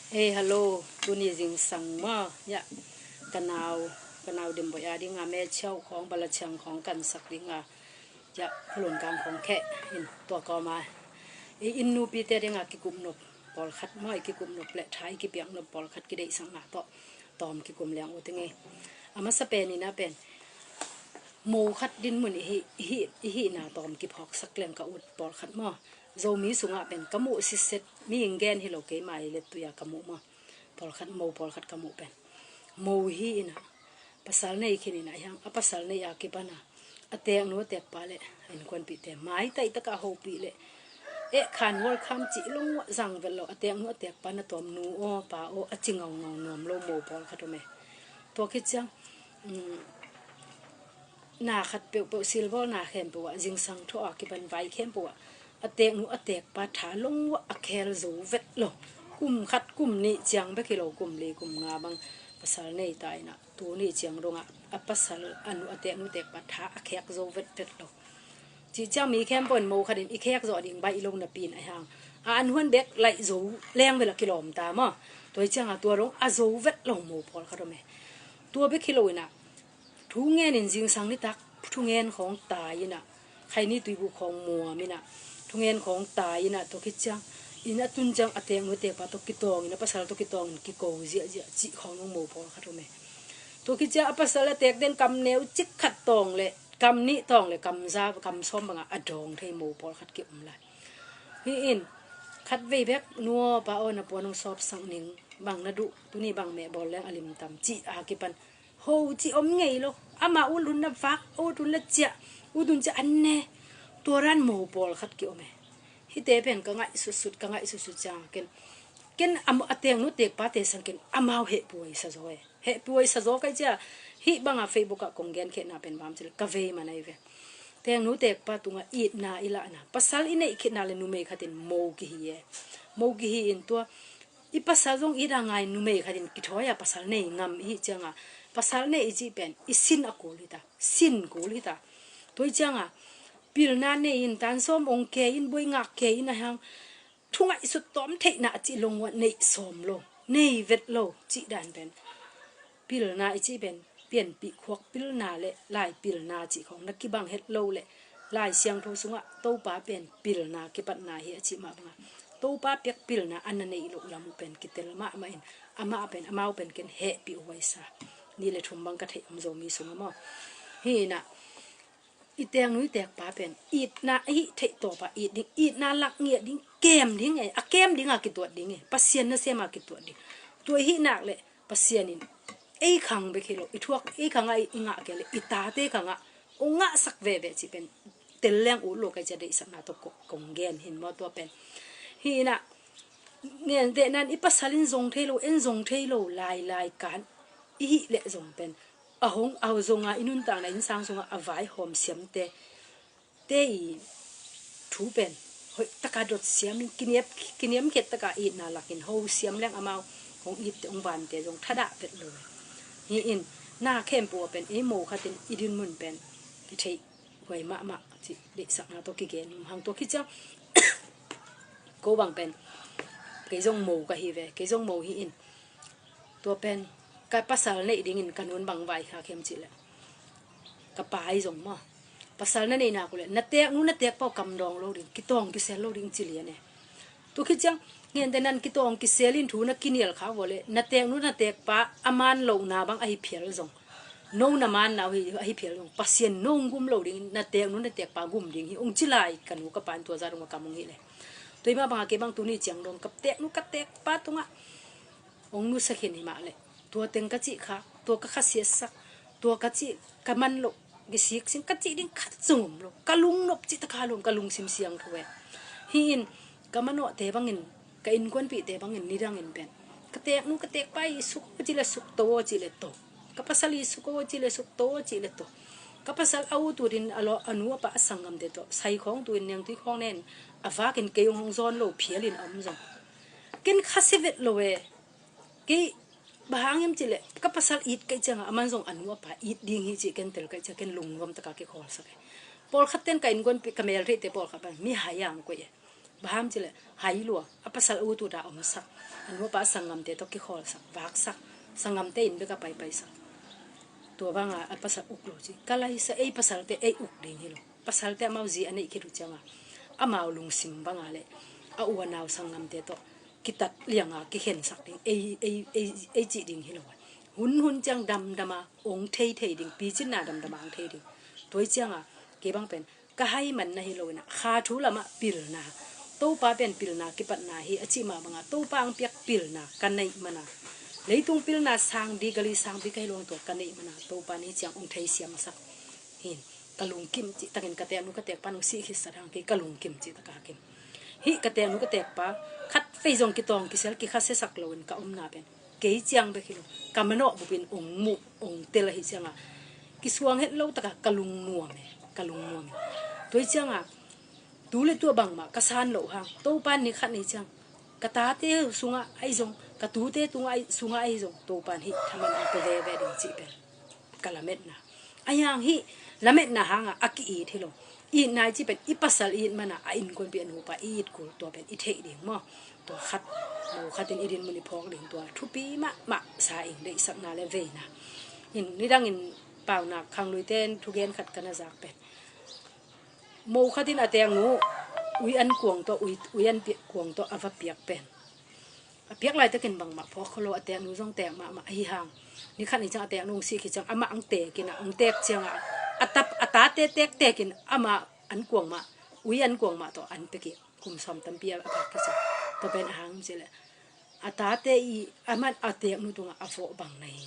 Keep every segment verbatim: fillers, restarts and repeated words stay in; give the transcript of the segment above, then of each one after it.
Hei, hallo. Tuni zingsang maw, ya, ka nau, ka nau Demboih a dinga meciau khawng, balaciang khawng kansak dinga, ya, khulun kang khawng kheh in tua kawma i inn nupite dinga kikum nop pawlkhat maw, i kikum nop le tha i kipiak nop pawlkhat kideihsakna tawh tawm kikum liang uh teng ei. A masa pen ina pen mo khat dinmun ihi, ihi, ihina tawm kiphawksak leng ka ut pawlkhat maw, Zomi sungah pen ka muh sitset, mi ing gen hi lo, keima i lettui a ka muh maw, pawlkhat mo pawlkhat ka muh pen mo hi ina, pasal nei khin ina hiang, a pasal nei a kipana a teknu a tekpa le a innkuanpihte maitaih taka hopih le eh khan hual kham cih lungwah zang vet lo, a teknu a tekpa na tawm nu aw pa aw a ci ngaungau nuam lo mo pawlkhat om e. Tua khit ciang um, na khat peuhpeuh silbawl na khempeuh ah, zingsang thawh a kipan vai khempeuh ah a teknu a tekpa tha lungwah a khel zo vet lo. Kum khat kum nih ciang bek hi lo, kum li kum nga bang pasal nei ta ina, tuni ciang dongah a pasal a nu a teknu tekpa tha a khek zo vetvet lo. Cih ciang mi khempeuh in mo khatin i khek zawh ding baih lo napi in a hiang, a an huan bek laih zo leng vel a kilawm ta maw. Tua hi cianga tua dong a zo vet lo mo pawlkhat om e. Tua bek hi lo ina, thu ngen in zingsang nitak thu ngen khawng tai ina, khaini tuibu khawng muam ina, thu ngen khawng tai ina, tua khit ciang inn a tun ciang a teknu tekpa tawh kitawng in, a pasal tawh kitawng in kiko ziahziah cih khawng dong mo pawlkhat om e. Tua khit ciang a pasal a tek den kam neu cik khat tawng le kam nih tawng le kam za kam sawm banga a dawng thei mo pawlkhat ki om lai. Hi in khat vei bek nu aw pa aw na puan hong sawpsak ning, bang na duh, tuni bang meh bawl leng a lim tam cih a kipan ho cih om ngei lo. Amah ut hun na vak, ut hun la ciah, ut hun ciah an ne. Tua dan mo pawlkhat ki om e. Hihte pen ka ngaihsutsut, ka ngaihsutsut ciang ken, ken a, a teknu tekpate sang ken amau hehpuai sa zaw e. Hehpuai sa zaw kai cia, hih banga Facebook ah kong genkhehna pen bang ci le ka vei man ai ve. Teknu tekpa tungah itna i lahna, pasal i neih khitna le numei khatin mo kihi e. Mo kihi in tua i pasal zong it a ngai numei khatin kithawi a pasal nei ngam i hih cianga, pasal nei i cih pen i sin a kul hita, sin kul hita. Tua hi cianga pilna nei in, tansawm ong ke in, buaingak ke in a hiang, thu ngaihsut tawm theihna a cih longwah neih sawm lo, nei vet lo cih dan pen pilna i cih pen pianpih khuak pilna le lai pilna cih khawng na kibang het lo le Lai Siangtho sungah Topa pen pilna kipatna hi a cih mah banga Topa piak pilna a na neih loh lam uh pen kitel mahmah in, amah pen amau pen ken hehpih huaisa ni le thum bang ka theih om Zomi sungah maw. Hi inah i teknu i tekpa pen itna ahi theih tawpa it ding, itna lak ngiat ding, kem ding e, a kem dinga kituat ding e, Pasian nasema kituat ding. Tua ihi nak le Pasian in ei khang bek hi lo, i thuak ei khangah i ngah kei le i tate khangah ong ngahsak veve cih pen tel leng ut lo kai cia deihsakna tawh kong gen hin maw tua pen. Hi inah ngen dehnan i pasal in zong thei lo, en zong thei lo lailai kan i hih leh zong pen a hong a zonga i nuntakna innsang sungah a vai hawm siamte te i thu pen hoih taka dot siam in kiniam, kiniam khet taka itna lakin ho siam leng amau hong itte hong vante zong thadah vet lo. Hi in na khempeuh a pen ei mo khatin i dinmun pen kitheih huai mahmah cih deihsakna tawh kigen hang tua khi ciang ko bang pen kei zong mo ka hi ve, kei zong mo hi in tua pen ka pasal neih dingin ka nun bang vai kha khem cih leh ka pai zong maw, pasal na neihna ku leh na teknu na tekpa uh kam dawng lo ding, kitawng kisel lo ding ci lian e. Tua khit ciang ngen dehnan kitawng kisel in thu na kinial kha vua le na teknu na tekpa a man lohna bang ahi phial zong, no na manna uh hi, ahi phial zong Pasian no hong gum lo ding, na teknu na tekpa gum ding hi ong ci lai ka nu ka pa in tua zah dong a kam ong hi le. Tua i mah banga kei bang tuni ciang dong ka teknu ka tekpa tungah ong nusia khin hi mah leh tua teng ka cih kha, tua ka khasiatsak, tua ka cih ka man loh, kisik sing ka cih ding khat zong om lo. Ka lungnop cih taka lom, ka lungsim siangtho e. Hi in ka manawhte bangin, ka innkuanpihte bangin nidangin pen ka teknu ka tekpa i suk aw cih le suk, to aw cih le to. Ka pasal i suk aw cih le suk, to aw cih le to. Ka pasal a ut utin a law a nu a pa a sanggamte tawh sai khawng tuin nengtui khawng nen a vakin kei hong hong zawn lo phialin a om zong ken khasia vet lo e. Kei bang hang hiam cih leh ka pasal it kaih cianga a man zong a nu a pa it ding hi cih ken tel kaih ciang ken lungnuam taka kikholsak e. Pawlkhat ten ka innkuanpih ka meltheihte pawlkhat bang mi hai ang koih e. Bang hang hiam cih leh hai lua, a pasal a ut ut a omsak, a nu a pa a sanggamte tawh kikhawlsak, vaksak, sanggamte inn bek a paipaisak. Tua banga a pasal uk lo ci. Ka laisa ei pasalte ei uk ding hi lo. Pasalte amau zi a neih khit uh cianga amau lungsim banga le a u a nau sanggamte tawh kitat lianga kikhensak ding, ei, ei, ei, ei cih ding hi lo. Hun hun ciang damdama ong thei thei ding, picinna damdama ong thei ding. Tua hi cianga kei bang pen ka hai man na hi lo ina, kha thu lamah pilna, Topa pen pilna kipatna hi a cih mah banga Topa ang piak pilna ka neih mana, leitung pilna sang di, gali sang di ka hi lo ang tua ka neih mana Topa ni ciang ong thei siamsak hin. Ka lungkim cih takin ka teknu ka tekpa nong sih khit sat hang kei ka lungkim cih taka kim. Hih ka teknu ka tekpa khat vei zong kitawng kisel kikhasiasak loin ka omna pen kei ciang bek hi lo, ka manawh bupin ong muh ong tel ahi cianga kisuang het lo taka ka lungnuam e, ka lungnuam e. Tua hi cianga tu le tua bangmah ka san loh hang Topan ni khat ni ciang ka tate sungah ahi zong, ka tute tungah ahi, sungah ahi zong Topan hih thaman ong pe veve ding cih pen ka lametna. Ahi hang hih lametna hanga a ki-it hi lo. Itna i cih pen i pasal it mana a innkuanpih a nupa i it kul tua pen i theih ding maw? Tua khat, mo khatin i dinmun i phawk ding tua thupi mahmah sa ing, deihsakna le veina. In nidangin Paunak khangluite in thugen khat ka na zak pen mo khatin a teknu Ui An Kuang tawh, Ui, Ui An Pi-, Kuang tawh a va piak pen a piak laitakin bangmah phawk kho lo, a teknu zong tek mahmah ahi hang. Ni khat ni ciang a teknu ong sih khit ciang amah ang tekin a, ong tek cianga a tap, a tate tektekin amah An Kuang mah, Ui An Kuang mah tawh an pia kik, kum sawm tampi a, a phak khit ciang. Tua pen a hang cih leh a tate i, aman a teknu tungah a vawh bang na hi.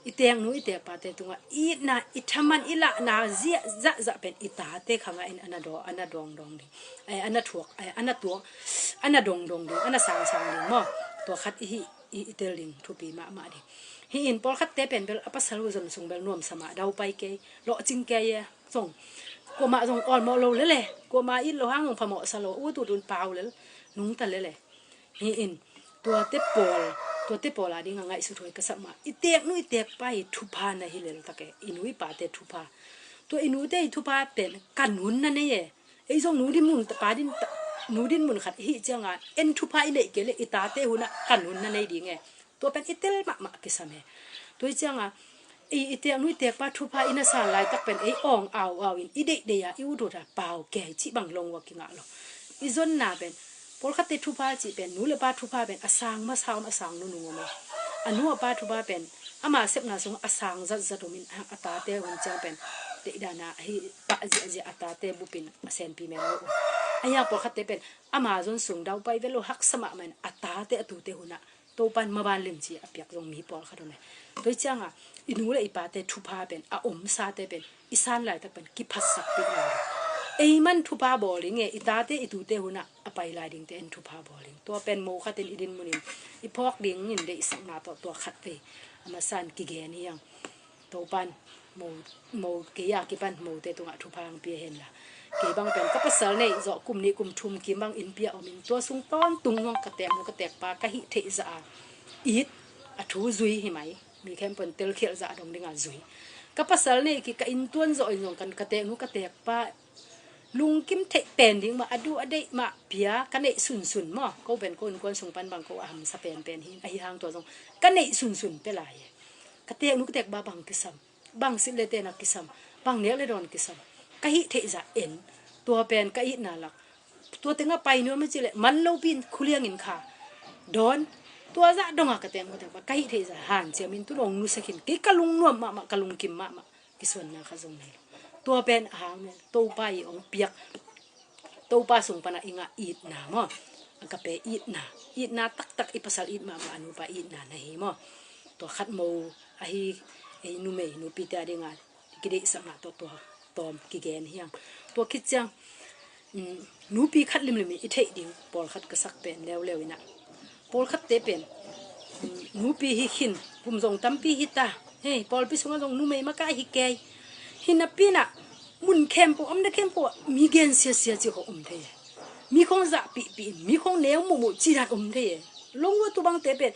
I teknu i tekpate tungah itna, i thaman i lahna ziah zahzah pen i tate khangah in a na daw, a na dawngdawng ding, eh, a na thuak, eh, a na tuak, a na dawngdawng ding, a na sangsang ding maw? Tua khat i hih, i, i tel ding thupi mahmah ding. Hih in pawlkhatte pen bel a pasal uh zon sung bel nuamsa mah, daupai kei, lawhcing kei e. Zong kuamah zong awlmawh lo lele, kuamah it lo hang zong phamawhsa lo, ut ut un pau lel, nungta lele. Hi in, tuate pawl, tuate pawl a dinga ngaihsut huai ka sak mah, i teknu i tekpa i thupha na hi lel tak e, i nu i pate thupha. Tua i nute i thupha pen kan hun na nei e. Ei zong nu dinmun, pa din, nu dinmun khat i hih cianga en thupha i neih kei leh i tate hunah kan hun na nei ding e. Tua pen i tel mahmah kisam e. Tua hi cianga i, i teknu i tekpa thupha i na san laitak pen ei awng au au in i deihdeih a i ut ut a pau kei cih bang long ua kingah lo. I zonna pen pawlkhatte thupha cih pen nu le pa thupha pen a sang masa om, a sang nunung om e. A nu a pa thupha pen ama sepna sung a sang zatzat om in a, a tate hun ciang pen deihdan a hi pah ziahziah a tate bupin a senpi mel lo om. Ahi hang pawlkhatte pen ama zon sung daupai vet lo, haksa mahmah in a tate a tute hunah Topan maban limci a piak zong mi pawlkhat om e. Tua hi cianga i nu le i pate thupha pen, a omsate pen i san laitak pen kiphatsakpih lo. Ei man thupha bawl ding e, i tate i tute hunah a pai lai dingte en thupha bawl ding. Tua pen mo khatin i dinmunin i phawk dingin deihsakna tawh tua khat vei a masa in kigen hi hang. Topan mo, mo kei a kipan mote tungah thupha ang pia henla. Kei bang pen ka pasal neih zawh kum nih kum thum kim bang inn pia om in tua sung tawntung zong ka teknu ka tekpa ka hih theih zah a it, a thu zui hi mai. Mi khempeuh in telkhialh zah a dong dinga zui. Ka pasal neih kik ka inntuan zawh in zong kan ka teknu ka tekpa lungkim theih pen ding mah, a duh a deih mah pia ka neih sunsun maw? Ko pen ko innkuan sung pan bang ko a hamsa penpen hi, ahi hang tua zong ka neih sunsun pia lai e. Ka teknu ka tekpa bang kisam, bang silh le tena kisam, bang nek le dawn kisam, ka hih theih zah en. Tua pen ka itna lak. Tua tengah pai nuam a cih leh man lopi in khuliangin kha dawn. Tua zah donga ka teknu ka tekpa ka hih theih zah hanciam in tu dong nusia khin, kei ka lungnuam mahmah, ka lungkim mahmah. Kisuanna kha zong nei lo. Tua pen a hang mel Topa i ong piak, Topa sung pana i ngah itna maw? Agape itna, itna taktak, i pasal it mahmah, a nupa itna na hi maw? Tua khat mo ahi, ei numei nupite a dinga kideihsakna tawh tua tawm kigen hi hang. Tua khit ciang, um, nupi khat limlim i theih ding pawlkhat ka sak pen leuleu inah, pawlkhatte pen, um, nupi hi khin, kum zong tampi hi ta. Hei, pawlpi sungah zong numei maka hi kei. Hi napi inah mun khempeuh, omna khempeuh ah mi gen siasia ci khong om thei e. Mi khong zahpihpih in, mi khong neu muhmuh ci dan om thei e. Longua tubangte pen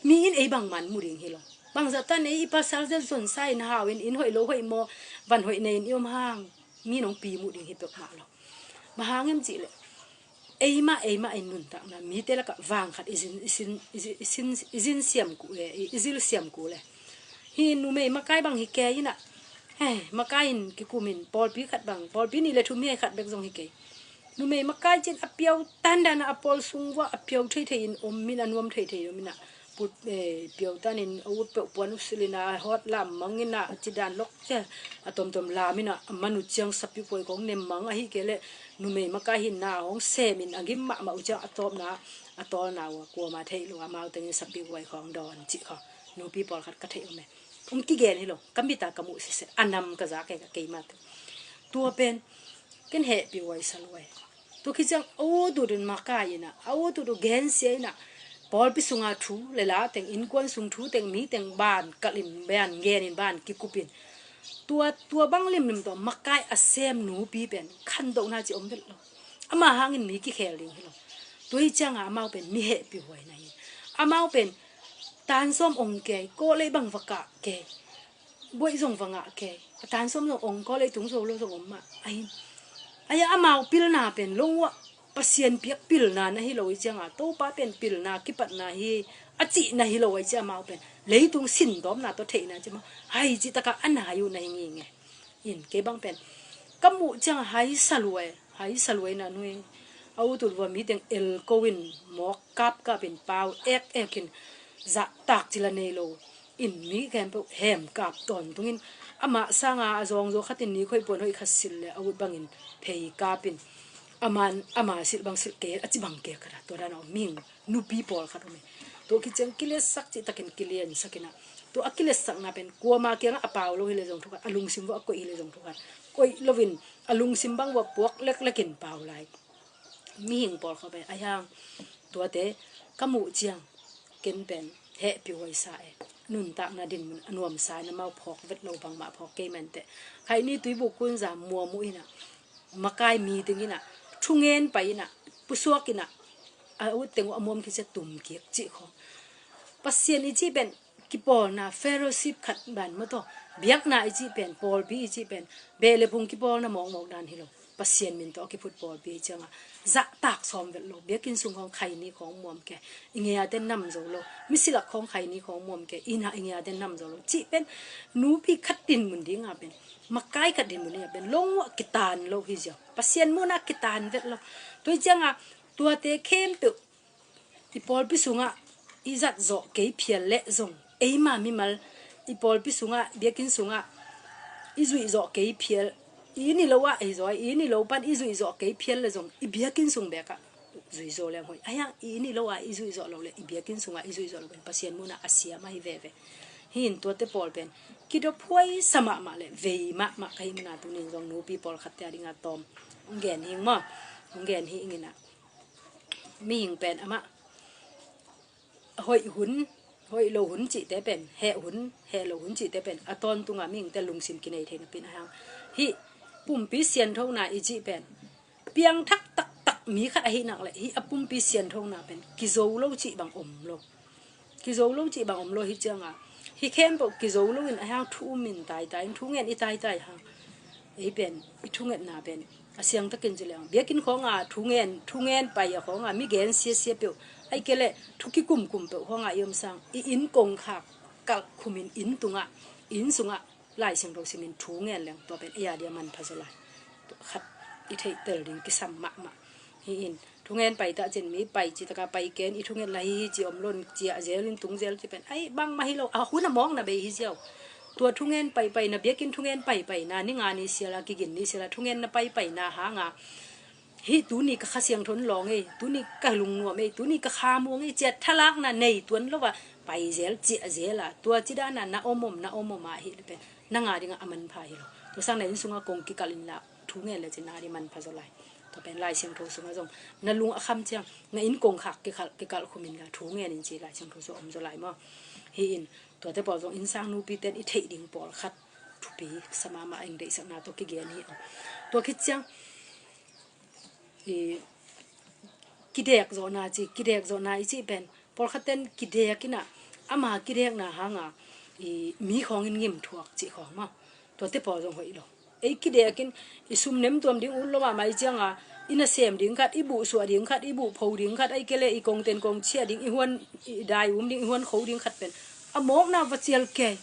mi in ei bangman mu ding hi lo. Bangzah tan ei i pasal zia zonsa in hau in, inn hoih lo hoih maw, van hoih nei in i om hang, mi nong pi muh ding hi peuhmah lo. Bang hang em cih leh eimah eimah in nuntakna mite lakah vang khat i zin, i zin, i zin, i zin, i zin siam kul e, i, i zil siam kul e. Hi numei makai bang hi kei inah, hei, makai in kikum in pawlpi khat bang, pawlpi nih le thum hi, khat bek zong hi kei. Numei makai cin a piau tandan a pawl sung vua a piau theithei in om in, a nuam theithei in om inah, put, eh, piau tanin a ut peuh puan uh silh inah, a hawt lam mang inah, a cidan lok cia a tomtom lam inah, a man uh ciang sapi kuai khong nem mang, ahi kei leh numei makai hi na hong sem in a gim mahmah uh ciang a tawpna, a tawlna uh a kuama theih lo, amau tengin sapi kuai khong dawn cih khong nupi pawlkhat ka theih om e. Hong kigen hi lo, ka mit a ka muh sitset, a nam ka zak e, ka keimah teng. Tua pen ken hehpih huai sa lo e. Tua khit ciang a ut ut in makai inah, a ut ut uh gensia inah, pawlpi sunga thu le la teng, innkuan sung thu teng, mi teng ban kalh in, ban gen in, ban kikup in. Tua, tua bang limlim tawh makai a sem nupi pen khantohna ci om vet lo. Ama hangin mi kikhel ding hi lo. Tua hi cianga amau pen mi hehpih huai na hi. Amau pen tan sawm ong kei, kawlei bang va kah kei, buaih zong va ngah kei, a tan sawm zong ong, kawlei tung zo lo zong om mah ahi. Ahi a, amau pilna pen long uah Pasian piak pilna na hi lo hi cianga, Topa pen pilna kipatna hi a cihna hi lo ahi cia, amau pen leitung sin tawmna tawh theihna cia mah hai cih takah a nai uh na hi nging e. In kei bang pen ka muh cianga hai sa lua e, hai sa lua inah nui a ut ut vua mi teng elko in mawk kapkap in pau ek ek in zahtak cila nei lo. In mi khempeuh hem kap tawntungin amah sanga a zawngzaw khatin ni khoih puan hoih khat silh le a ut bangin phei kapin a man ama silh bang silh kei a ci bang kei khat a tua dana om ming nupi pawlkhat om e. Tua khit ciang kiliatsak cihtakin kiliansak inah, tua a kiliatsakna pen kuama kiangah a pau lo hi le zong thukhat, a lungsim vua a koih hi le zong thukhat, koih loin a lungsim bang vua puak leklek in pau lai mihing pawlkhat om e. Ahi hang tuate ka muh ciang ken pen hehpih huai sa e. Nuntakna dinmun a nuamsa in amau phawk vet lo, bangmah phawk kei manteh. Khaini tuibuk kunza muam uh inah, makai mi teng inah, thungen pai inah, pusuak inah, a ut teng uh a muam khit cia tum kik cih khong. Pasian i cih pen kipawlna, fellowship khat ban maw tawh, biakna i cih pen, pawlpi i cih pen beh le phung kipawlna mawkmawk dan hi lo. Pasian min tawh a kiphut pawlpi hi cianga zahtak sawm vet lo. Biakinn sung khawng khaini khawng muam kei, i ngei a ten nam zo lo. Misilak khawng khaini khawng muam kei, inn ah i ngei a ten nam zo lo. Cih pen nupi khat dinmun dinga pen, makai khat dinmun dinga pen long uah kitan lo hi ziau. Pasian muhna kitan vet lo. Tua hi cianga tuate khempeuh i pawlpi sungah i zat zawh kei phial leh zong, eima mimal i pawlpi sungah, biakinn sungah i zuih zawh kei phial, i ni lo ah hi zaw, i ni lo pan i zuih zawh kei phial leh zong, i biakinn sung bekah zui zaw leng hoih. Ahi hang i ni lo ah i zuih zawh lo leh i biakinn sungah i zuih zawh lo pen Pasian muhna a siam ahi veve. Hi in tuate pawl pen kidop huai sa mahmah leh vei mahmah ka hihna tunin zong nupi pawlkhatte a dinga tawm hong gen hi ing maw? Hong gen hi ing inah. Mihing pen amah hoih hun, hoih lo hun cihte pen, heh hun, heh lo hun cihte pen a tawntunga mihingte lungsim kinei thei napi in ahi hang. Hih pumpi sianthona i cih pen piangthak taktak mi khat ahih nak leh hih a pumpi sianthona pen kizo lo cih bang om lo. Kizo lo cih bang om lo hi cianga, hih khempeuh kizo loin ahi hang thu um in taitai in, thu ngen i taitai hang. Ei pen i thungetna pen a siangtakin ci leng, biakinn khawnga thungen, thungen pai a khawnga mi gen siasia peuh, ahih kei leh thu kikumkum peuh khawnga i om sang, i inn kongkhak kalh khumin inn tungah, inn sungah Lai Siangtho simin thungen leng tua pen ei a dia manpha zaw lai. Tua khat i theihtel ding kisam mahmah. Hi in, thungen pai tah cin mi pai cih taka pai ken, i thungen la hi hi ci om lo in ciah zel in tung zel ci pen, ai, bangmah hi lo, a hun a mawkna bei hi ziau. Tua thungen paipaina, biakinn thungen paipaina, ni nga ni siala, kigin ni siala, thungenna paipaina hanga, hih tuni ka Kha Siangtho in lawng ei, tuni ka lungnuam ei, tuni ka kha muang ei, ciah thalakna nei tuan lo a, pai zel, ciah zel a, tua cidana na om om, na om om a hi le pen, nang a dinga a manpha hi lo. Tua sang na inn sunga kong kikalh in la, thu ngen le cin a ding manpha zaw lai. Tua pen Lai Siangtho sunga zong na lung a kham ciang, na inn kongkhak kikalh, kikalh khumin la thu ngen in ci Lai Siangtho sung om zaw lai maw? Hi in, tuate pawl zong innsang nupite in i theih ding pawlkhat thupi sa mahmah eng, deihsakna tawh kigen hi. Tua khit ciang i kidek zawhna ci, kidek zawhna i cih pen pawlkhatte in kidek inah, ama kidekna hanga i mi khawng in ngim thuak cih khawng maw? Tuate pawl zong hoih lo. Ei kidekin i sum nemtuam ding ut lo mahmah i cianga, i nasem ding khat, i buhsuah ding khat, i buhpho ding khat, ai kele i kongten kongcia ding, i huan i dai um ding, i huan kho ding khat pen a mawkna va cial kei.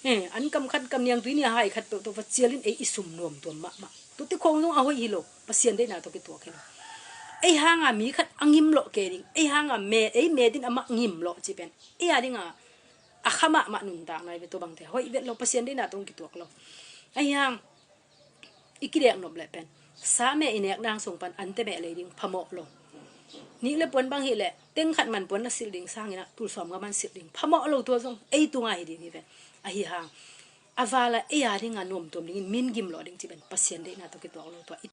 Eh, an kam khat kam niang tui nia hai khat peuh tawh va cialin ei i sum nuamtuam mahmah. Tuti khong zong a hoih hi lo, Pasian deihna tawh kituak hi lo. Ei hanga mi khat a ngim lawh kei ding, ei hanga me, ei metin amah ngim lawh ci pen ei a dinga a kha mahmah nuntakna hi ve. Tua bangte hoih vet lo, Pasian deihna tawh kituak lo. Ei hang i kidek nop leh pen sa meh i nek dang sung pan ante meh lei ding phamawh lo. Nik le puan bang hileh teng khat man puan na silh ding sangin ah tulsuam nga man silh ding phamawh lo, tua zong ei tunga hi ding hi ve. Ahi hang a vala ei a dinga nuamtuam dingin min gim lawh ding ci pen Pasian deihna tawh kituak lo. Tua i